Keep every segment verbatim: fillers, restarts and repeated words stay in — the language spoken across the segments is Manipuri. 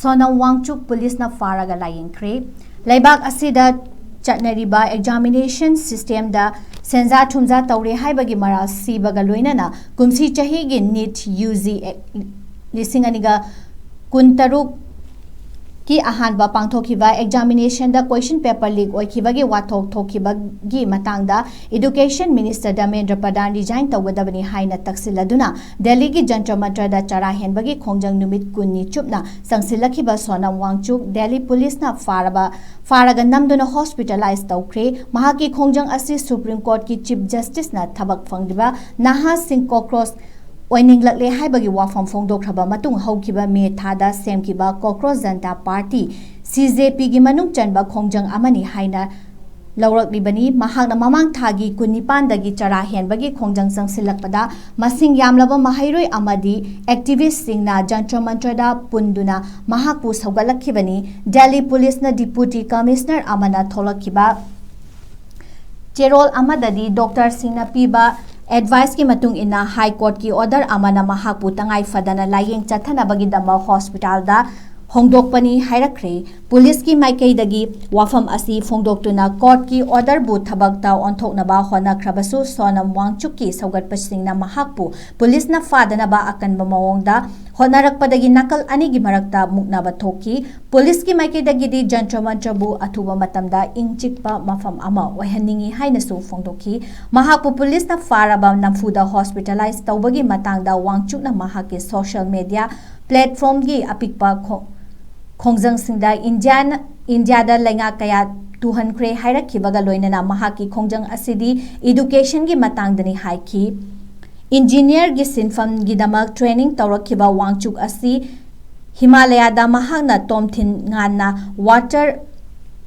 ꯁꯣꯅꯝ ꯋꯥꯡꯆꯨꯛ ꯄꯨꯂꯤꯁꯅ ꯐꯥꯔꯒ ꯂꯥꯌꯦꯡꯈ꯭ꯔꯦ꯫ ꯂꯩꯕꯥꯛ ꯑꯁꯤꯗ ꯆꯠꯅꯔꯤꯕ ꯑꯦꯛꯖꯥꯃꯤꯅꯦꯁꯟ ꯁꯤꯁꯇꯦꯝꯗ ꯁꯦꯟꯖꯥ ꯊꯨꯝꯖꯥ ꯇꯧꯔꯦ ꯍꯥꯏꯕꯒꯤ ꯃꯔꯥꯜ ꯁꯤꯕꯒ ꯂꯣꯏꯅꯅ ꯀꯨꯝꯁꯤ ꯆꯍꯤꯒꯤ ꯅꯤꯠ ꯌꯨ ꯖꯤ ꯂꯤꯁꯤꯡ ꯑꯅꯤꯒ ꯀꯨꯟꯇꯔꯨꯛꯀꯤ ꯑꯍꯥꯟꯕ ꯄꯥꯡꯊꯣꯛꯈꯤꯕ ꯑꯦꯛꯖꯥꯃꯤꯅꯦꯁꯟꯗ ꯀꯣꯏꯁꯟ ꯄꯦꯄꯔ ꯂꯤꯛ ꯑꯣꯏꯈꯤꯕꯒꯤ ꯋꯥꯊꯣꯛ ꯊꯣꯛꯈꯤꯕꯒꯤ ꯃꯇꯥꯡꯗ ꯏꯗꯨꯀꯦꯁꯟ ꯃꯤꯅꯤꯁꯇꯔ ꯙꯔꯃꯦꯟꯗ꯭ꯔ ꯄ꯭ꯔꯙꯥꯟ ꯔꯤꯖꯥꯏꯟ ꯇꯧꯒꯗꯕꯅꯤ ꯍꯥꯏꯅ ꯇꯛꯁꯤꯜꯂꯗꯨꯅ ꯗꯦꯜꯂꯤꯒꯤ ꯖꯟꯇꯔ ꯃꯟꯇꯔꯗ ꯆꯔꯥ ꯍꯦꯟꯕꯒꯤ ꯈꯣꯡꯖꯪ ꯅꯨꯃꯤꯠ ꯀꯨꯟꯅꯤ ꯆꯨꯞꯅ ꯆꯪꯁꯤꯜꯂꯛꯈꯤꯕ ꯁꯣꯅꯝ ꯋꯥꯡꯆꯨꯛ ꯗꯦꯜꯂꯤ ꯄꯨꯂꯤꯁꯅ ꯐꯥꯔꯕ ꯐꯥꯔꯒ ꯅꯝꯗꯨꯅ ꯍꯣꯁꯄꯤꯇꯥꯂꯥꯏꯖ ꯇꯧꯈ꯭ꯔꯦ꯫ ꯃꯍꯥꯛꯀꯤ ꯈꯣꯡꯖꯪ ꯑꯁꯤ ꯁꯨꯄ꯭ꯔꯤꯝ ꯀꯣꯔꯠꯀꯤ ꯆꯤꯐ ꯖꯁꯇꯤꯁꯅ ꯊꯕꯛ ꯐꯪꯗ꯭ꯔꯤꯕ ꯅꯍꯥꯁꯤꯡ ꯀꯣꯀ꯭ꯔꯣꯁ ꯑꯣꯏꯅꯤꯡꯂꯛꯂꯦ ꯍꯥꯏꯕꯒꯤ ꯋꯥꯐꯝ ꯐꯣꯡꯗꯣꯛꯈ꯭ꯔꯕ ꯃꯇꯨꯡ ꯍꯧꯈꯤꯕ ꯃꯦ ꯊꯥꯗ ꯁꯦꯝꯈꯤꯕ ꯀꯣꯀ꯭ꯔꯣꯁ ꯖꯟꯇꯥ ꯄꯥꯔꯇꯤ, ꯁꯤ ꯖꯦ ꯄꯤꯒꯤ ꯃꯅꯨꯡ ꯆꯟꯕ ꯈꯣꯡꯖꯪ ꯑꯃꯅꯤ ꯍꯥꯏꯅ ꯂꯧꯔꯛꯂꯤꯕꯅꯤ꯫ ꯃꯍꯥꯛꯅ ꯃꯃꯥꯡ ꯊꯥꯒꯤ ꯀꯨꯟꯅꯤꯄꯥꯟꯗꯒꯤ ꯆꯔꯥ ꯍꯦꯟꯕꯒꯤ ꯈꯣꯡꯖꯪ ꯆꯪꯁꯤꯜꯂꯛꯄꯗ ꯃꯁꯤꯡ ꯌꯥꯝꯂꯕ ꯃꯍꯩꯔꯣꯏ ꯑꯃꯗꯤ ꯑꯦꯛꯇꯤꯚꯤꯁꯁꯤꯡꯅ ꯖꯟꯇꯔ ꯃꯟꯇꯔꯗ ꯄꯨꯟꯗꯨꯅ ꯃꯍꯥꯛꯄꯨ ꯁꯧꯒꯠꯂꯛꯈꯤꯕꯅꯤ꯫ ꯗꯦꯜꯂꯤ ꯄꯨꯂꯤꯁꯅ ꯗꯤꯄꯨꯇꯤ ꯀꯃꯤꯁꯅꯔ ꯑꯃꯅ ꯊꯣꯛꯂꯛꯈꯤꯕ ꯆꯦꯔꯣꯜ ꯑꯃꯗꯗꯤ ꯗꯣꯛꯇꯔꯁꯤꯡꯅ ꯄꯤꯕ ꯑꯦꯗꯚꯥꯏꯁꯀꯤ ꯃꯇꯨꯡ ꯏꯟꯅ ꯍꯥꯏ ꯀꯣꯔꯠꯀꯤ ꯑꯣꯔꯗꯔ ꯑꯃꯅ ꯃꯍꯥꯛꯄꯨ ꯇꯉꯥꯏ ꯐꯗꯅ ꯂꯥꯌꯦꯡ ꯆꯠꯊꯅꯕꯒꯤꯗꯃꯛ ꯍꯣꯁꯄꯤꯇꯥꯜꯗ ꯍꯣꯡꯗꯣꯛꯄꯅꯤ ꯍꯥꯏꯔꯛꯈ꯭ꯔꯦ꯫ ꯄꯨꯂꯤꯁꯀꯤ ꯃꯥꯏꯀꯩꯗꯒꯤ ꯋꯥꯐꯝ ꯑꯁꯤ ꯐꯣꯡꯗꯣꯛꯇꯨꯅ ꯀꯣꯔꯠꯀꯤ ꯑꯣꯔꯗꯔꯕꯨ ꯊꯕꯛꯇ ꯑꯣꯟꯊꯣꯛꯅꯕ ꯍꯣꯠꯅꯈ꯭ꯔꯕꯁꯨ ꯁꯣꯅꯝ ꯋꯥꯡꯆꯨꯛꯀꯤ ꯁꯧꯒꯠꯄꯁꯤꯡꯅ ꯃꯍꯥꯛꯄꯨ ꯄꯨꯂꯤꯁꯅ ꯐꯥꯗꯅꯕ ꯑꯀꯟꯕ ꯃꯑꯣꯡꯗ ꯍꯣꯠꯅꯔꯛꯄꯗꯒꯤ ꯅꯥꯀꯜ ꯑꯅꯤꯒꯤ ꯃꯔꯛꯇ ꯃꯨꯛꯅꯕ ꯊꯣꯛꯈꯤ꯫ ꯄꯨꯂꯤꯁꯀꯤ ꯃꯥꯏꯀꯩꯗꯒꯤꯗꯤ ꯖꯟꯇꯔ ꯃꯟꯇꯔꯕꯨ ꯑꯊꯨꯕ ꯃꯇꯝꯗ ꯏꯪ ꯆꯤꯛꯄ ꯃꯐꯝ ꯑꯃ ꯑꯣꯏꯍꯟꯅꯤꯡꯏ ꯍꯥꯏꯅꯁꯨ ꯐꯣꯡꯗꯣꯛꯈꯤ꯫ ꯃꯍꯥꯛꯄꯨ ꯄꯨꯂꯤꯁꯅ ꯐꯥꯔꯕ ꯅꯝꯐꯨꯗ ꯍꯣꯁꯄꯤꯇꯥꯂꯥꯏꯖ ꯇꯧꯕꯒꯤ ꯃꯇꯥꯡꯗ ꯋꯥꯡꯆꯨꯛꯅ ꯃꯍꯥꯛꯀꯤ ꯁꯣꯁꯤꯌꯦꯜ ꯃꯦꯗꯤꯌꯥ ꯄ꯭ꯂꯦꯠꯐꯣꯔꯝꯒꯤ ꯑꯄꯤꯛꯄ ꯈꯣ-, ꯈꯣꯡꯖꯪꯁꯤꯡꯗ ꯏꯟꯗꯤꯌꯥꯅ, ꯏꯟꯗꯤꯌꯥꯗ ꯂꯩꯉꯥꯛ ꯀꯌꯥ ꯇꯨꯍꯟꯈ꯭ꯔꯦ ꯍꯥꯏꯔꯛꯈꯤꯕꯒ ꯂꯣꯏꯅꯅ ꯃꯍꯥꯛꯀꯤ ꯈꯣꯡꯖꯪ ꯑꯁꯤꯗꯤ ꯏꯗꯨꯀꯦꯁꯟꯒꯤ ꯃꯇꯥꯡꯗꯅꯤ ꯍꯥꯏꯈꯤ꯫ ꯏꯟꯖꯤꯅꯤꯌꯔꯒꯤ ꯁꯤꯟꯐꯝꯒꯤꯗꯃꯛ ꯇ꯭ꯔꯦꯅꯤꯡ ꯇꯧꯔꯛꯈꯤꯕ ꯋꯥꯡꯆꯨꯛ ꯑꯁꯤ ꯍꯤꯃꯥꯂꯌꯥꯗ ꯃꯍꯥꯛꯅ ꯇꯣꯝꯊꯤꯟ ꯉꯥꯟꯅ ꯋꯥꯇꯔ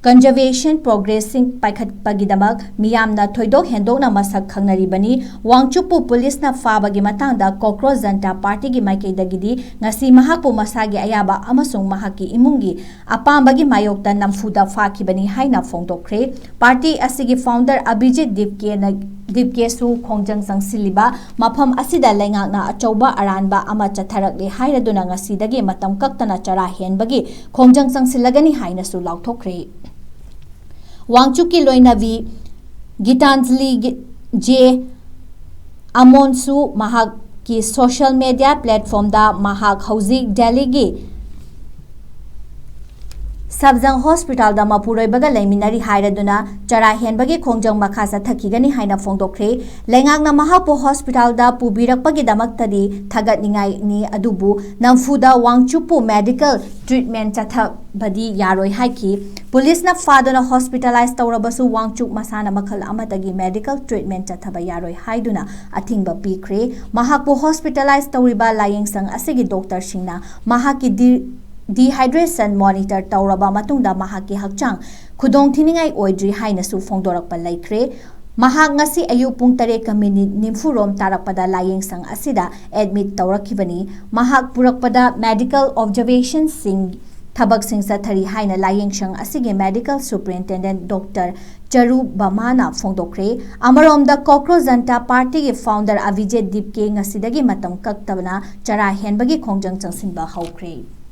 ꯀꯟꯖꯔꯕꯦꯁꯟ ꯄ꯭ꯔꯣꯒ꯭ꯔꯦꯁꯁꯤꯡ ꯄꯥꯏꯈꯠꯄꯒꯤꯗꯃꯛ ꯃꯤꯌꯥꯝꯅ ꯊꯣꯏꯗꯣꯛ ꯍꯦꯟꯗꯣꯛꯅ ꯃꯁꯛ ꯈꯪꯅꯔꯤꯕꯅꯤ꯫ ꯋꯥꯡꯆꯨꯛꯄꯨ ꯄꯨꯂꯤꯁꯅ ꯐꯥꯕꯒꯤ ꯃꯇꯥꯡꯗ ꯀꯣꯀ꯭ꯔꯣꯁ ꯖꯟꯇꯥ ꯄꯥꯔꯇꯤꯒꯤ ꯃꯥꯏꯀꯩꯗꯒꯤꯗꯤ ꯉꯁꯤ ꯃꯍꯥꯛꯄꯨ ꯃꯁꯥꯒꯤ ꯑꯌꯥꯕ ꯑꯃꯁꯨꯡ ꯃꯍꯥꯛꯀꯤ ꯏꯃꯨꯡꯒꯤ ꯑꯄꯥꯝꯕꯒꯤ ꯃꯥꯌꯣꯛꯇ ꯅꯝꯐꯨꯗ ꯐꯥꯈꯤꯕꯅꯤ ꯍꯥꯏꯅ ꯐꯣꯡꯗꯣꯛꯈ꯭ꯔꯦ꯫ ꯄꯥꯔꯇꯤ ꯑꯁꯤꯒꯤ ꯐꯥꯎꯟꯗꯔ ꯑꯚꯤꯖꯤꯠ ꯗꯤꯞꯀꯦꯅ ꯗꯤꯞꯀꯦꯁꯨ ꯈꯣꯡꯖꯪ ꯆꯪꯁꯤꯜꯂꯤꯕ ꯃꯐꯝ ꯑꯁꯤꯗ ꯂꯩꯉꯥꯛꯅ ꯑꯆꯧꯕ ꯑꯔꯥꯟꯕ ꯑꯃ ꯆꯠꯊꯔꯛꯂꯦ ꯍꯥꯏꯔꯗꯨꯅ ꯉꯁꯤꯗꯒꯤ ꯃꯇꯝ ꯀꯛꯇꯅ ꯆꯔꯥ ꯍꯦꯟꯕꯒꯤ ꯈꯣꯡꯖꯪ ꯆꯪꯁꯤꯜꯂꯒꯅꯤ ꯍꯥꯏꯅꯁꯨ ꯂꯥꯎꯊꯣꯛꯈ꯭ꯔꯦ꯫ ꯋꯥꯡꯆꯨꯛꯀꯤ ꯂꯣꯏꯅꯕꯤ ꯒꯤꯇꯥꯟꯖꯂꯤ ꯖꯦ ꯑꯃꯣꯟꯁꯨ ꯃꯍꯥꯛꯀꯤ social media platformꯗ ꯃꯍꯥꯛ ꯍꯧꯖꯤꯛ ꯗꯦꯜꯂꯤꯒꯤ ꯁꯕꯖꯪ ꯍꯣꯁꯄꯤꯇꯥꯜꯗ ꯃꯄꯨꯔꯣꯏꯕꯒ ꯂꯩꯃꯤꯟꯅꯔꯤ ꯍꯥꯏꯔꯗꯨꯅ ꯆꯔꯥ ꯍꯦꯟꯕꯒꯤ ꯈꯣꯡꯖꯪ ꯃꯈꯥ ꯆꯠꯊꯈꯤꯒꯅꯤ ꯍꯥꯏꯅ ꯐꯣꯡꯗꯣꯛꯈ꯭ꯔꯦ꯫ ꯂꯩꯉꯥꯛꯅ ꯃꯍꯥꯛꯄꯨ ꯍꯣꯁꯄꯤꯇꯥꯜꯗ ꯄꯨꯕꯤꯔꯛꯄꯒꯤ ꯗꯃꯛꯇꯗꯤ ꯊꯥꯒꯠꯅꯤꯡꯉꯥꯏꯅꯤ, ꯑꯗꯨꯕꯨ ꯅꯝꯐꯨꯗ ꯋꯥꯡꯆꯨꯞꯄꯨ medical treatment ꯆꯠꯊꯕꯗꯤ ꯌꯥꯔꯣꯏ ꯍꯥꯏꯈꯤ꯫ ꯄꯨꯂꯤꯁꯅ ꯐꯥꯗꯨꯅ hospitalize ꯇꯧꯔꯕꯁꯨ ꯋꯥꯡꯆꯨꯛ ꯃꯁꯥꯅ ꯃꯈꯜ ꯑꯃꯠꯇꯒꯤ medical treatment ꯆꯠꯊꯕ ꯌꯥꯔꯣꯏ ꯍꯥꯏꯗꯨꯅ ꯑꯊꯤꯡꯕ ꯄꯤꯈ꯭ꯔꯦ꯫ ꯃꯍꯥꯛꯄꯨ hospitalize ꯇꯧꯔꯤꯕ ꯂꯥꯌꯦꯡꯁꯪ ꯑꯁꯤꯒꯤ ꯗꯣꯛꯇꯔꯁꯤꯡꯅ ꯃꯍꯥꯛꯀꯤ ꯗꯤ-, dehydration monitor ꯇꯧꯔꯕ ꯃꯇꯨꯡꯗ ꯃꯍꯥꯛꯀꯤ ꯍꯛꯆꯥꯡ ꯈꯨꯗꯣꯡꯊꯤꯅꯤꯡꯉꯥꯏ ꯑꯣꯏꯗ꯭ꯔꯤ ꯍꯥꯏꯅꯁꯨ ꯐꯣꯡꯗꯣꯔꯛꯄ ꯂꯩꯈ꯭ꯔꯦ꯫ ꯃꯍꯥꯛ ꯉꯁꯤ ꯑꯌꯨꯛ ꯄꯨꯡ ꯇꯔꯦꯠꯀ ꯃꯤꯅꯤꯠ ꯅꯤꯐꯨ ꯔꯣꯝ ꯇꯥꯔꯛꯄꯗ ꯂꯥꯌꯦꯡꯁꯪ ꯑꯁꯤꯗ admit ꯇꯧꯔꯛꯈꯤꯕꯅꯤ꯫ ꯃꯍꯥꯛ ꯄꯨꯔꯛꯄꯗ medical observationꯁꯤꯡ ꯊꯕꯛꯁꯤꯡ ꯆꯠꯊꯔꯤ ꯍꯥꯏꯅ ꯂꯥꯌꯦꯡꯁꯪ ꯑꯁꯤꯒꯤ medical superintendent ꯗꯣꯛꯇꯔ ꯆꯔꯨ ꯕꯃꯥꯅ ꯐꯣꯡꯗꯣꯛꯈ꯭ꯔꯦ꯫ ꯑꯃꯔꯣꯝꯗ ꯀꯣꯀ꯭ꯔꯣꯖ ꯖꯟꯇꯥ ꯄꯥꯔꯇꯤꯒꯤ founder ꯑꯚꯤꯖꯤꯠ ꯗꯤꯞꯀꯦ ꯉꯁꯤꯗꯒꯤ ꯃꯇꯝ ꯀꯛꯇꯕꯅ ꯆꯔꯥ ꯍꯦꯟꯕꯒꯤ ꯈꯣꯡꯖꯪ ꯆꯪꯁꯤꯟꯕ ꯍꯧꯈ꯭ꯔꯦ꯫